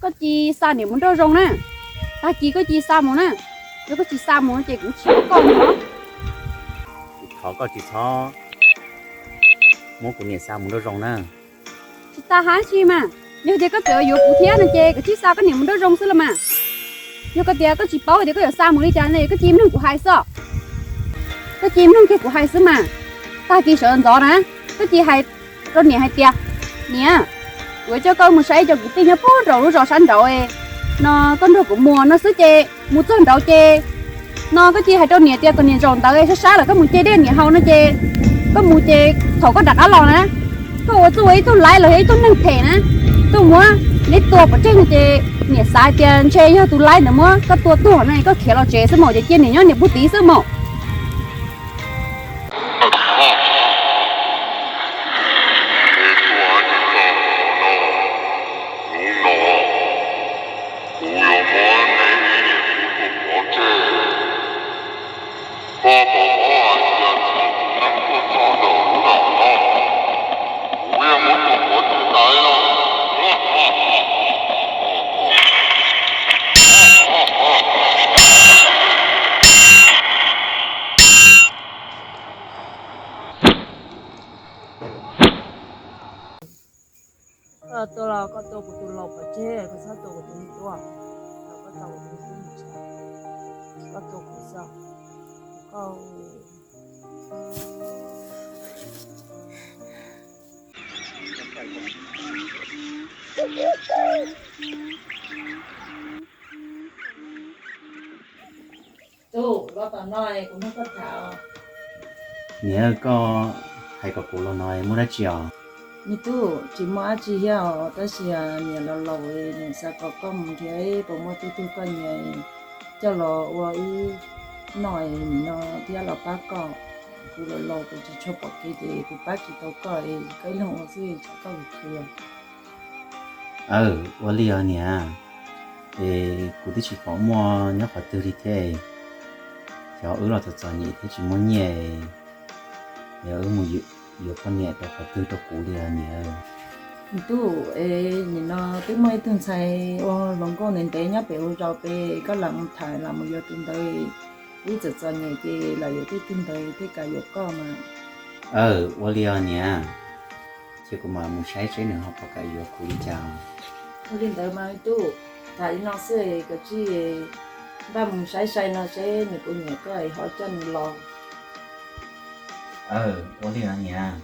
Koj cia li xa niam mus nrauj zoo na. Tag kis koj cia li xa mus na. Yog koj tsis xa mus ces kuv tsis yuav koj mus os. Kuv thov koj tsis txhob muab kuv niam xa mus nrauj zoo na. Tsis tas hais dab tsi mas, yog tias koj tseem yuav kuv thiab no ces koj cia li xa koj niam mus nrauj zoo xwb los mas. Yog koj tias koj tsis paub tias koj yuav xa mus li cas ne, koj cia li mloog kuv hais xwb. Koj cia li mloog kiag kuv hais xwb mas. Tag kis sawv ntxov na, koj cia li hais rau niam hais tias, niam, kuv yuav coj koj mus saib cov kwv tij nyob puag nraum lub zos sab nraud no, koj nrog kuv mus no xwb ces mus txog nraud ces no koj cia li hais rau niam tias kom niam zaum ntawd sab sab lawm koj mus ce dej niam haus no ces koj mus ces thaum koj rov qab los na, koj ua txuj ua ib tug laib los yog ib tug neeg phem na, tuaj muab neb tua pov tseg no ces niam xav hais tias ntshe yog tus laib ntawd muab koj tua tuag na, koj khiav los tsev xwb mas ces cia niam nyob niam puag tid xwb mas. Kuv yuav muab neb ib niam kuv tus pov tseg. Koj puas muab hais tias txhua tus neeg tuaj txog ntawm lub nram no, kuv yeej muab tus pov tseg tas li no. Koj tua los koj tua kuv tus laus pov tseg, koj txhob tua kuv tus me tub. Los koj tso kuv tus me tub mus tsev, koj tua kuv xwb. Koj Tub, los tom no kuv nrog koj tham. Niam, koj hais kom kuv los no muaj dab tsi os? Me tub, tsis muaj dab tsi thiab os, tab sis niam los laus, niam xav kom koj mus nrhiav puas muaj tub tug koj nyiam coj los ua wb noj nim no thiab los pab koj. Kuv los laus kuv tsis tshua pom kev ces kuv pab tsis tau koj es koj ib leeg ua xwb tsam koj khwv. Aw, ua li os niam, es kuv twb tsis pom muaj nyob qhov twg li thiab, xyov wb los txom txom nyem thiab tsis muaj nyiaj, es wb mus yuav poj niam rau qhov twg rau kuv li os niam. Me tub, es nim no twb muaj ib tug ntxhais ua hluas nkauj ntev ntev nyob pem hauv zos pem, koj lam mus tham lam mus yuav tus ntawd, wb txom txom nyem ces lam yuav tib tug ntawd thiaj kam yuav koj mas. Aw, ua li os niam, ces kuv mam mus saib seb nws ho puas kam yuav kuv li cas. Ua li ntawd mas me tub, tham li no xwb, koj cia li npaj mus saib sai no seb nws puas nyiam koj ho coj nws los. Aw, ua li os niam.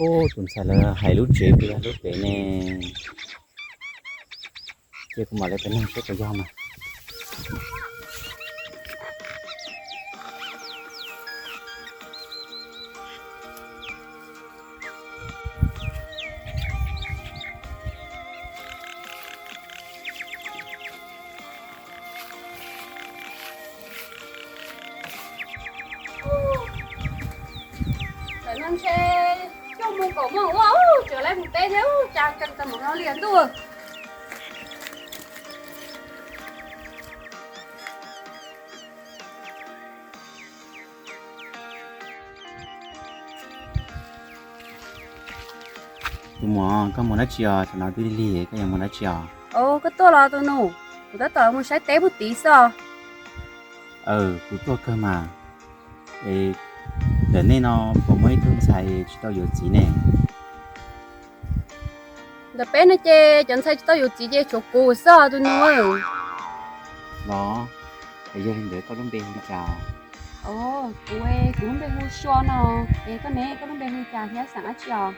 Ub, tus ntxhais lawv hais lub tsev puas yog lub pem ne? Ces kuv mam li pem nug seb puas yog mas. Tam no ntshe coj mus kaum moos ua, tseem lawv mus teb thiab, cas kawg tau mus no li ntuj. Tus muam, koj mus dab tsi os? Tam no twb lig lig koj yuav mus dab tsi os? Os, koj tuaj los tus nus? Kuv tab tom mus saib teb puag tid xwb os. Aw, kuv tuaj kawg mas. Ntawm nej no puas muaj ib tug ntxhais tsis tau yuav txiv ne? Ntawm peb no ces cov ntxhais tsis tau yuav txiv ces tshuav kuv xwb os tus nus. Los, yog li ntawd koj lub npe hu li cas? Os, kuv, kuv lub npe hu Sua no. Es koj ne, koj lub npe hu li cas thiab xeem dab tsi os?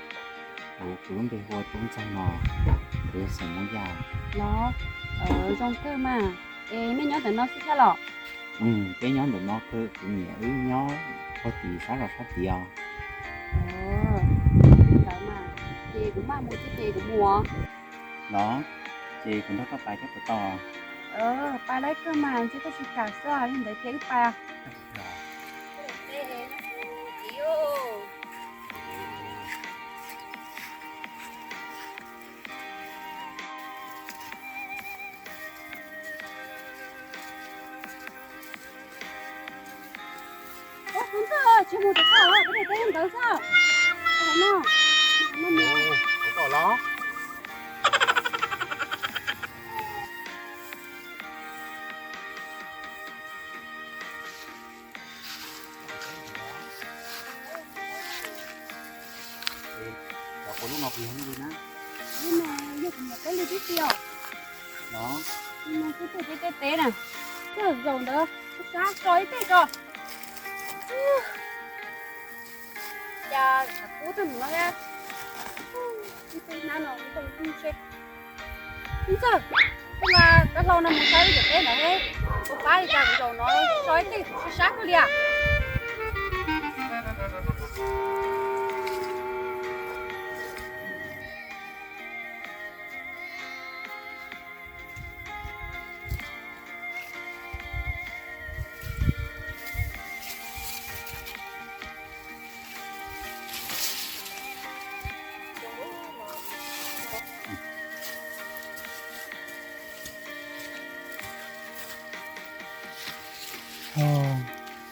Kuv lub npe hu ua Tub Ntxawg no, kuv yog xeem Hmoob Yaj. Los, zoo kawg mas. Es nej nyob ntawm no xwb thiab los? Peb nyob ntawm no kawg, kuv niam wb nyob Ua tim sab los sab tid os. Ntawd mas, ces kuv maj mus thiab ces kuv mus. Los, ces kuv nrog koj pais thiab puas tau? Pais lawv kawg mas, ntshe koj tsis kam xwb, yog ntawd ces wb pais. Ub, tub ntxawg, tsis mus rau tod, peb daim teb ntawd xwb. Los. Cov kuv lub no kuv yog li na. Lub no yog kuv niam peb li tib si os. Los. Lub no kuj tuaj peb tej teb na. Tuaj zaum ntawd sab so ib teg tso. Cas kub tag mus no thiab. Ib teg hnab no kuv tau ib teg ntshe. Ntxawg, koj mas koj hlau no mus saib lub cov teb ntawd thiab. Kuv pab li cas kuv zaum no so ib teg kuv sab sab kawg li as.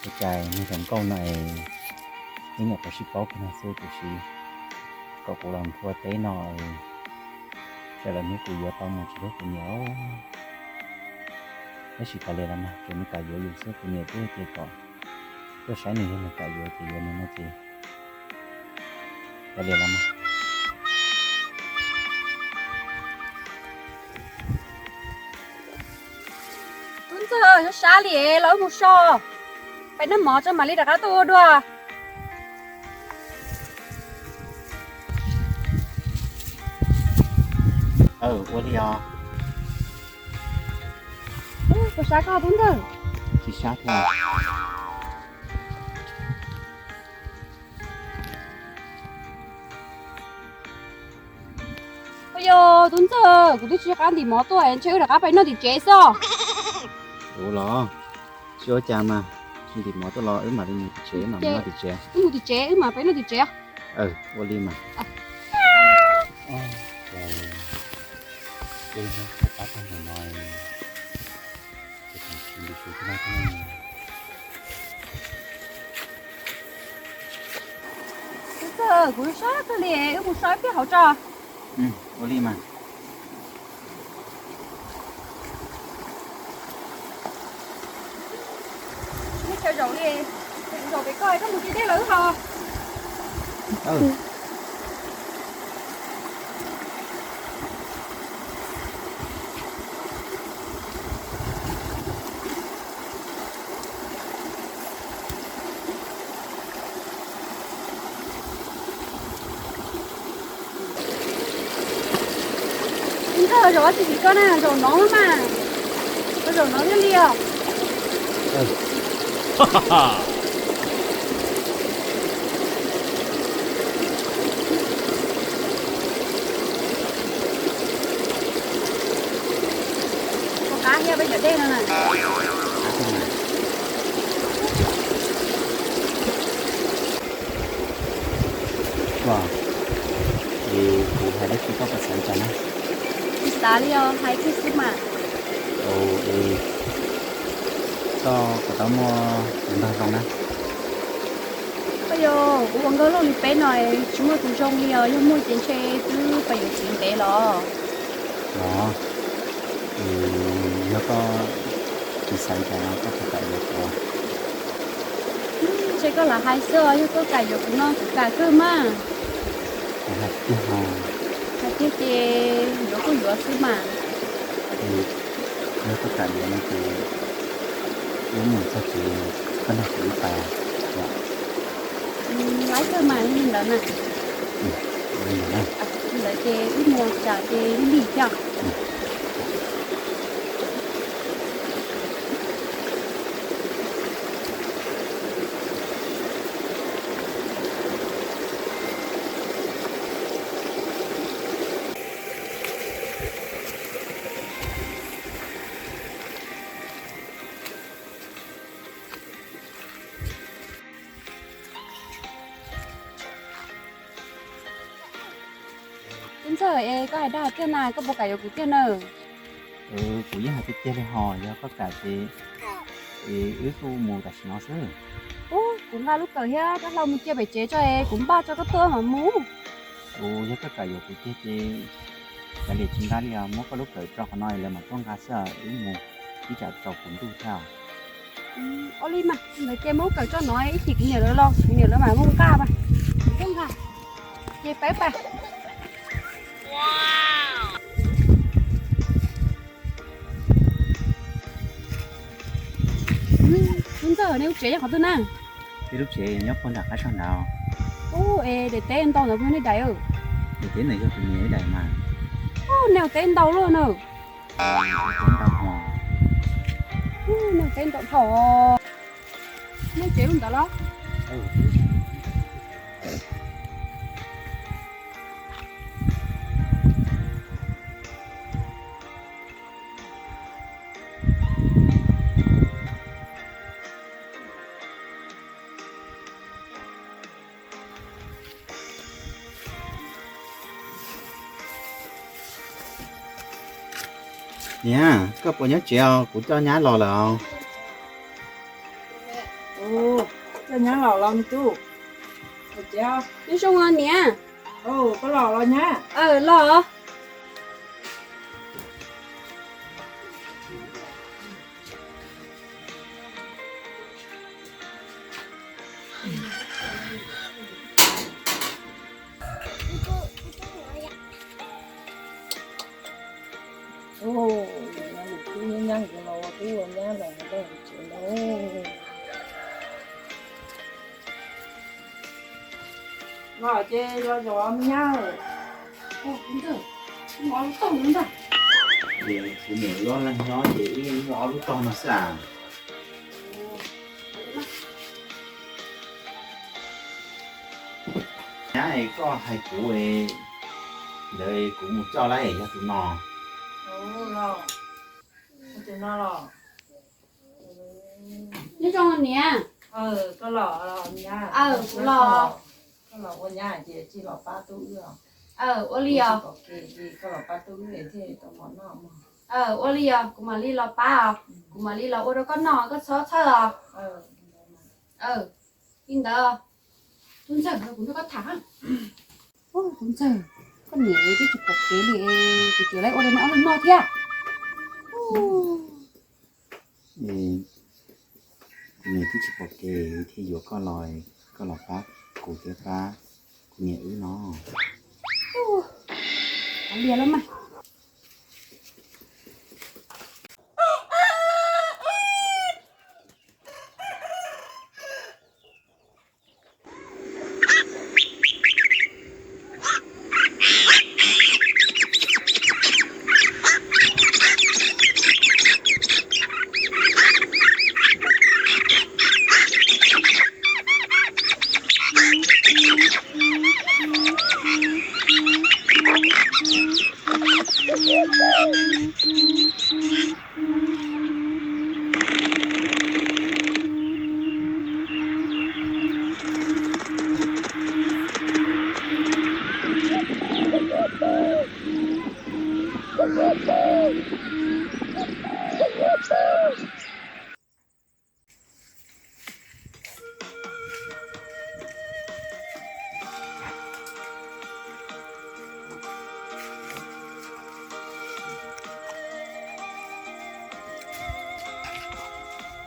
Ua cas niag hluas nkauj no es ib nyuag qhuav sib paub kiag no xwb tiam sis kom kuv los nthua teb no es sawv daws hnub kuv yuav tau mus tsis hlub kuv niam. Tab sis kav liam los mas, tsuas nws kam yuav yus xwb, kuv niam twb hais tias kom tuaj saib nws, yog nws kam yuav ces yuav nws no ces kav liam los mas. Tub ntxawg, sab sab li los wb mus so, peb noj mov tso mam li rov qab tuaj ua dua. Ua li os. Puas sab koj tub ntxawg? Tsis sab thiab. Ua yog tub ntxawg, kuv twb tsis qab ntim mov tuaj, ntshe wb rov qab pais noj tim tsev xwb. Ua los, tsis ua cas mas, tsis ntim mov tuaj los wb mam li mus tim tsev, wb mam mus noj tim tsev. Wb mus tim tsev, wb mam pais noj tim tsev. Ua li mas. Tub ntxawg, kuv sab kawg li, wb mus so ib pliag hauv tso. Ua li mas. Neb chaw zaum li, zaum pem koj, koj mus tim dej los wb ho. Ntxawg, zaum tsis tim koj na, zaum no mas, koj zaum no thiaj li os. Qab thiab peb cov dej no na. Es kuv hais dab tsi koj puas xav li cas na? Tsis xav li os, hais kiag xwb mas. Es koj puas tau muaj tus npawg zoo na? Ua yog kuv ua nkauj Looj li peb no tsis muaj tus zoo li os, yog muaj ces ntshe twb pais yuav txiv ntev los. Los, yog koj tsis xav li cas no koj puas kam yuav kuv? Ntshe koj lam hais xwb os, yog koj kam yuav kuv no kuv kam kawg mas. Kuv hais tiag os. Hais tiag ces yuav kuj yuav xwb mas. Yog koj kam yuav no ces wb mus txog tsev koj nrog kuv wb pais os. Laib kawg mas, li ntawd na. Li ntawd na. Li ntawd ces wb mus tsam ces lig lig thiab. Ntxawg es koj hais dag tiag na, koj puas kam yuav kuv tiag na? Kuv yeej hais tiag tiag li hos, yog koj kam ces wb kuj mus tam sim no xwb. Ub, kuv nqa lub kawm thiab dab hlau mus cia pem tsev tso es kuv npaj tso koj tuaj mam mus. Ub, yog koj kam yuav kuv tiag ces kav liam tsis nqa li os, muab koj lub kawm tso qhov no es lawv mam tuaj nqa xwb, wb mus ib tsam tsaus puv ntuj thiab. Ua li mas ntawd ces muab lub kawm tso no ib chim kuv niam lawv los kuv niam lawv mam mus nqa mas. Tuaj nqa ces pab pas. Ub, Ntxawg, nej lub tsev nyob qhov twg na? Peb lub tsev nyob puag nram qab zog nrad. Ub, es daim teb ntau ntawd puas yog nej daim? Daim teb ntawd yog kuv niam wb daim mas. Ub, nej ua teb ntau luaj na. Ub, nej ua teb ntau dhau. Nej tsev lub ntawd los? Niam, koj puas nyob tsev os? Kuv coj nyab los lawm os. Coj nyab los los me tub. Nyob zoo niam. Koj los los nyab? Los. Ub, tub nyab nkawd los ua tub ua nyab los tsev no. Los ces los zov me nyab. Kuv niam lub tog ntag. Ces kuv niam lub tog no xwb as. Nyab es koj hais kuv es ntawd kuv mus coj lawm es yog tus no. Tus no los. Nyob zoo niam. Koj los, kuv los. Koj los ua nyab ces tsis los pab tub wb os. Ua li os. Koj los pab tub wb thiaj tau mov noj mog. Ua li os, kuv mam li los pab os. Kuv mam li los ua rau koj noj, koj txhob txhawj os. Li ntawd, tub ntxawg, kuv nrog koj tham. Tub ntxawg, koj niam twb tsis pom kev li, kuv tseem lawv ua rau neb ob leeg noj thiab. Kuv niam twb tsis pom kev thiaj yuav koj los, koj los pab kuv thiab pab kuv niam wb no. Ua li los mas.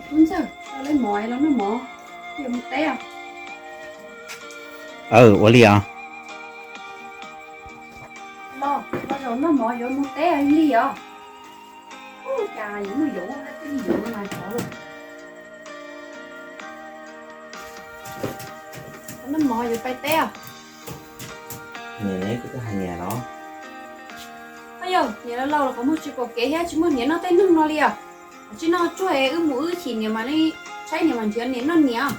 Tub ntxawg, los leej mov los noj mov, yuav mus teb os. Aw, ua li os. Los, los zaum noj mov yuav mus teb li os. Ub, cas yuav muaj yoov, twb yuav mas cov los. Noj mov yuav pais teb os. Niam, koj twb hais niam los? Au yog, niam laus laus los qhov muag tsis pom kev thiab tsis muaj niam noj tej neeg no li os. Tsis noj tsuag es wb mus wb chim niam mam li, tshaib niam mam nrhiav niam noj niam.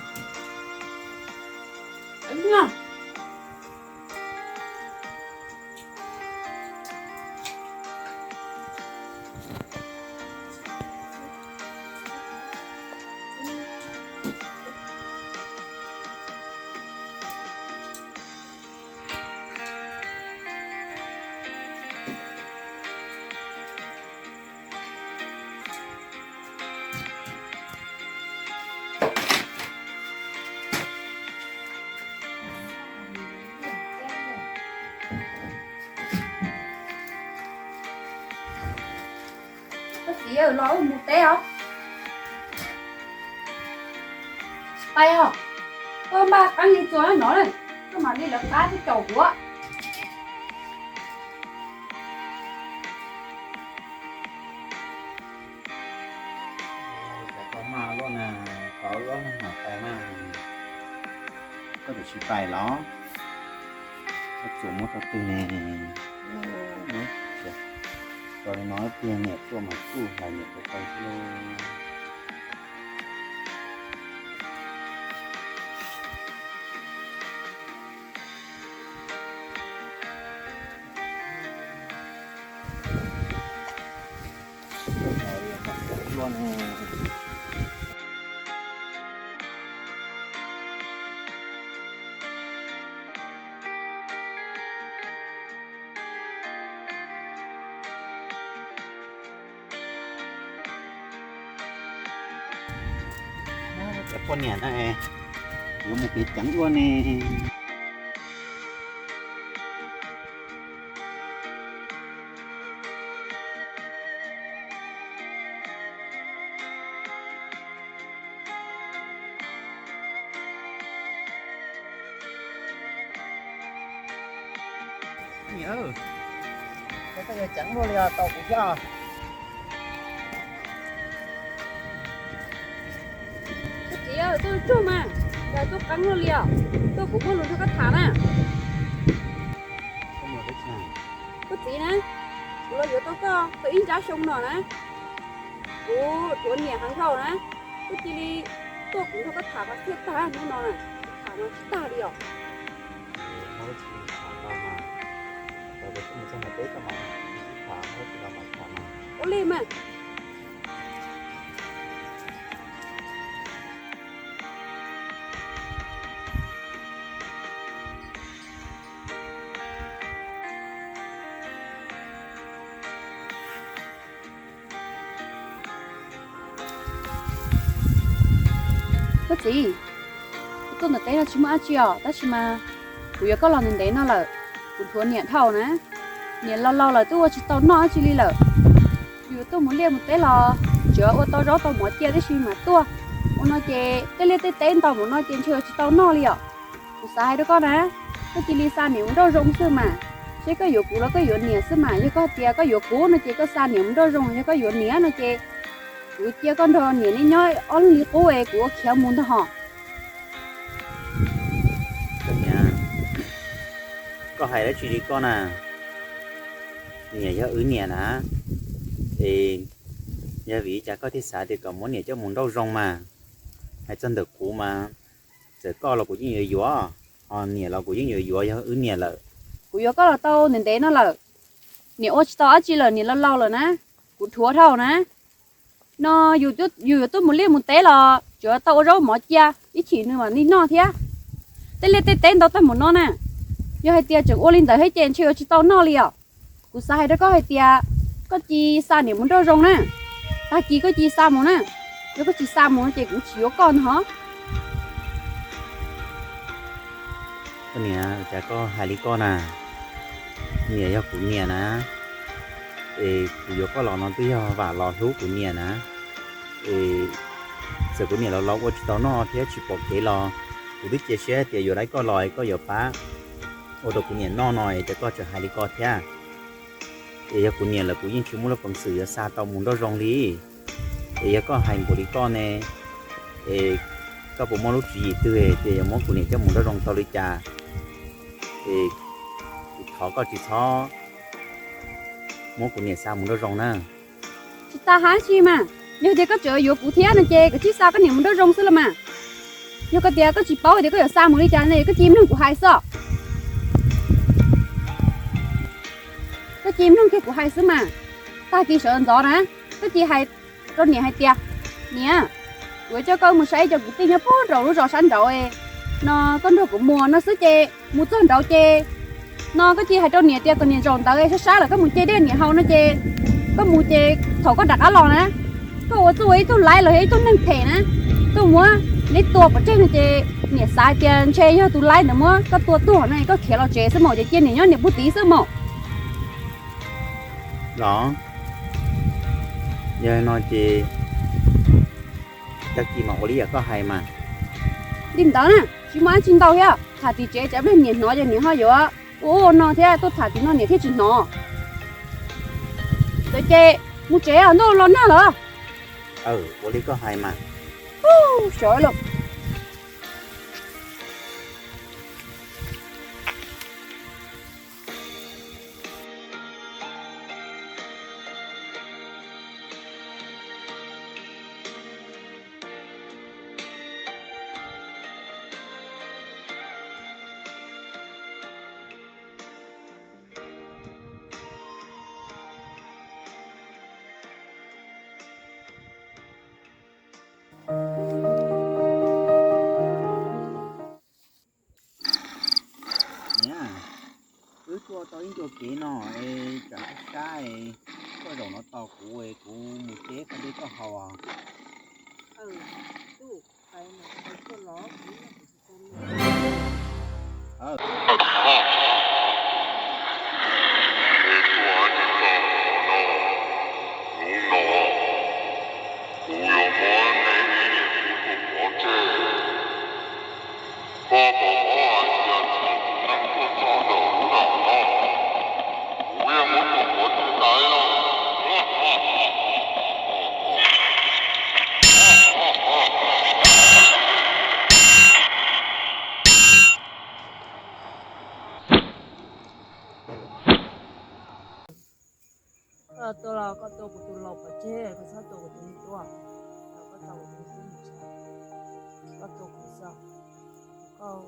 Los wb mus teb os. Pais os, koj npaj qeeb li txuas no, koj mam li lawv qab twb caum kuv. Tau maj luaj na, tau luaj na, pais mas. Koj tsis pais los? Koj tsuas muab rau twg ne? Tau li no tiag, niam tuaj mas kuj hais niam tau tau xwb lauj. Cov poj niam na, yuav mus kev ceev ua ne. Niam, koj yuav ceev luaj li os, tau kuv thiab. Koj txiv, tuaj tsuag mas, cas tuaj qeeb luaj li os, tuaj kuv muaj lus nrog koj tham na. Koj txiv na, kuv los yuav tau koj tau ib nrab xyoo no na, kuv dhuav niam heev dhau na, koj cia li tuaj kuv nrog koj tham mas thiaj tag hnub no na, kuv tham mas tsis tag li os. Ua li mas. Koj txiv, kuv tuaj ntawm teb no tsis muaj dab tsi os, tab sis mas kuv yuav koj los ntev ntev no lawm, kuv dhuav niam dhau na. Niam laus laus lawm twb ua tsis tau noj dab tsi li lawm. Yus tuaj mus liaj mus teb los tsuas ua tau zaub tau mov cia tib si mas tuaj. Ua no ces tej liaj tej teb ntau mus no ces ntshe ua tsis tau noj li os. Kuv xav hais rau koj na, koj cia li xa niam mus nrauj zoo xwb mas. Seb koj yuav kuv los koj yuav niam xwb mas. Yog koj tias koj yuav kuv no ces koj xa niam mus nrauj zoo, yog koj yuav niam no ces kuv cia koj nrog niam neb nyob ob leeg li qub es kuv ua khiav mus ntag hos. Koj niam, koj hais dab tsi li koj na? Niam yog wb niam na, es yog vim li cas koj thiaj xav tias kom muab niam coj mus nrauj zoo mas? Hais txog ntawm kuv mas, txawm koj los kuv yeej yuav yuav, ho niam los kuv yeej yuav yuav, yog wb niam lawm. Kuv yuav koj los tau ntev ntev no lawm, niam ua tsis tau dab tsi lawm, niam laus laus lawm na, kuv dhuav dhau na. No yus yuav tuaj mus liaj mus teb los tsuas tau ua zaub mov cia ib chim nws mam li noj thiab. Tej liaj tej teb ntau tag mus no na, yog hais tias tseem ua li ntawd thiab ces ntshe ua tsis tau noj li os. Kuv xav hais rau koj hais tias koj cia li xa niam mus nrauj zoo na, tag kis koj cia li xa mus na, yog koj tsis xa mus no ces kuv tsis yuav koj ntag hos. Koj niam, cas koj hais li koj na? Niam yog kuv niam na, es kuv yuav koj los no twb yog vam los hlub kuv niam na. Es txawm kuv niam laus laus ua tsis tau noj thiab tsis pom kev los kuv twb cia siab tias yuav laib koj los es koj yuav pab ua rau kuv niam noj no es cas koj tseem hais li ko thiab. Es yog kuv niam lawm kuv yeej tsis muaj lub peev xwm yuav xa tau mus nrauj zoo li. Es yog koj hais npaum li koj ne, es koj puas muaj lub tswv yim twg tias yuav muab kuv niam coj mus nrauj zoo tau li cas? Es kuv thov koj tsis txhob muab kuv niam xa mus nrauj zoo na. Tsis tas hais dab tsi mas, yog tias koj tseem yuav kuv thiab no ces koj cia li xa koj niam mus nrauj zoo xwb los mas. Yog koj tias koj tsis paub tias koj yuav xa mus li cas no koj cia li mloog kuv hais xwb. Koj cia li mloog kiag kuv hais xwb mas. Tag kis sawv ntxov na, koj cia li hais rau niam hais tias, niam, kuv yuav coj koj mus saib cov kwv tij nyob puag nraum lub zos sab nraud no, koj nrog kuv mus no xwb ces mus txog nraud ces no koj cia li hais rau niam tias kom niam zaum ntawd sab sab lawm koj mus ce dej niam haus no ces koj mus ces thaum koj rov qab los na, koj ua txuj ua ib tug laib los yog ib tug neeg phem na, tuaj muab neb tua pov tseg no ces niam xav tias ntshe yog tus laib ntawd muab koj tua tuag no koj khiav los tsev xwb mas ces cia niam nyob niam puag tid xwb mas. Los, Yog no ces tag kis mam ua li yam koj hais mas. Li ntawd na, tsis muaj dab tsi ntau thiab, tham tim tsev tsam pliag niam hnov ces niam ho yuav ua ua no thiab, tuaj tham tim no niam thiaj tsis hnov. Txawm ces mus tsev os, ntuj los nag lawm. Ua li koj hais mas. Sawv los. Niam, wb tuaj tau ib ncua kev no es tsam sab sab, koj zaum no tos kuv es kuv mus ce qhov dej koj haus. Hnub no kuv yuav muab neb ib niam tub tus mov tseg. Koj puas muab hais tias txog tus neeg tuaj txog ntawm lub zos no, kuv yeej muab tus mov tseg tas li no. Koj tua los koj tua kuv tus laus pov tseg, koj txhob tua kuv tus me tub. Los koj tau kuv tus me tub mus tsev, koj tua kuv xwb, koj